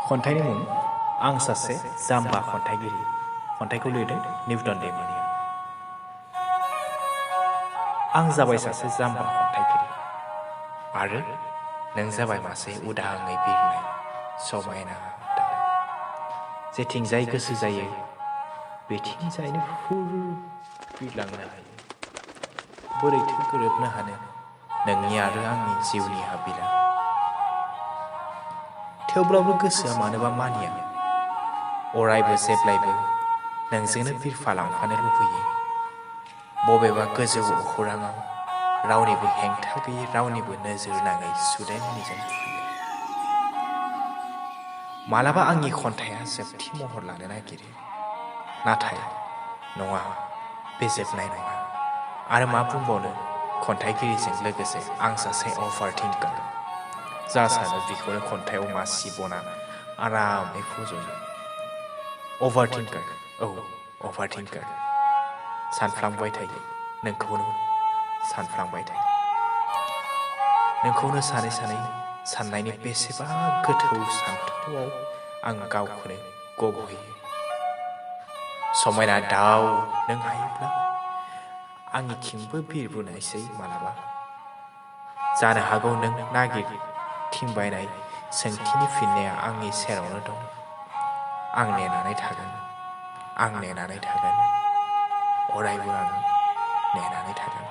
खन्थाइनि मुं आं सासे जाम्बा खन्थाइगिरि खन्थाइखौ लिरदों निउटन दैमारिया। आं जाबाय सासे जाम्बा खन्थाइगिरि आरो नों जाबाय मासे उदाङै बिरनाय समायना दाउ। जेथिंजाय गोसो जायो बेथिंजायनो फुर बिरलांनो हायो। बोरैथो गोरोबनो हानो नोंनि आरो आंनि जिउनि हाबिला। थेवब्लाबो गोसोआ मानोबा मानिया, अरायबो जेब्लायबो नोंजोंनो बिरफालांफानो लुबैयो। बबेबा गोजौ अखोराङाव रावनिबो हेंथा गैयै, रावनिबो नोजोर नाङै सुदेम निजोम फैयो। मालाबा आंनि खन्थाइया जोबथि महर लानो नागिरो, नाथाय नङा, बे जोबनाय नङा। आरो मा बुंबावनो, खन्थाइगिरिजों लोगोसे आं सासे अभारथिंकार। जा सानो बेखौनो खन्थाइयाव मासि बना आरामै फज'यो। अभारथिंकार, औ अभारथिंकार। सानफ्लांबाय थायो, नोंखौनो सानफ्लांबाय थायो। नोंखौनो सानै सानै साननायनि बेसेबा गोथौ सान्थौआव आं गावखौनो गब'होयो। समायना दाउ, नों हायोब्ला आंनिथिंबो बिरबोनायसै मालाबा। जानो हागौ नों नागिरथिंबायनाय सोंथिनि फिननाया आंनि सेरावनो दं। आं नेनानै थागोन, आं नेनानै थागोन, अरायबो आं नेनानै थागोन।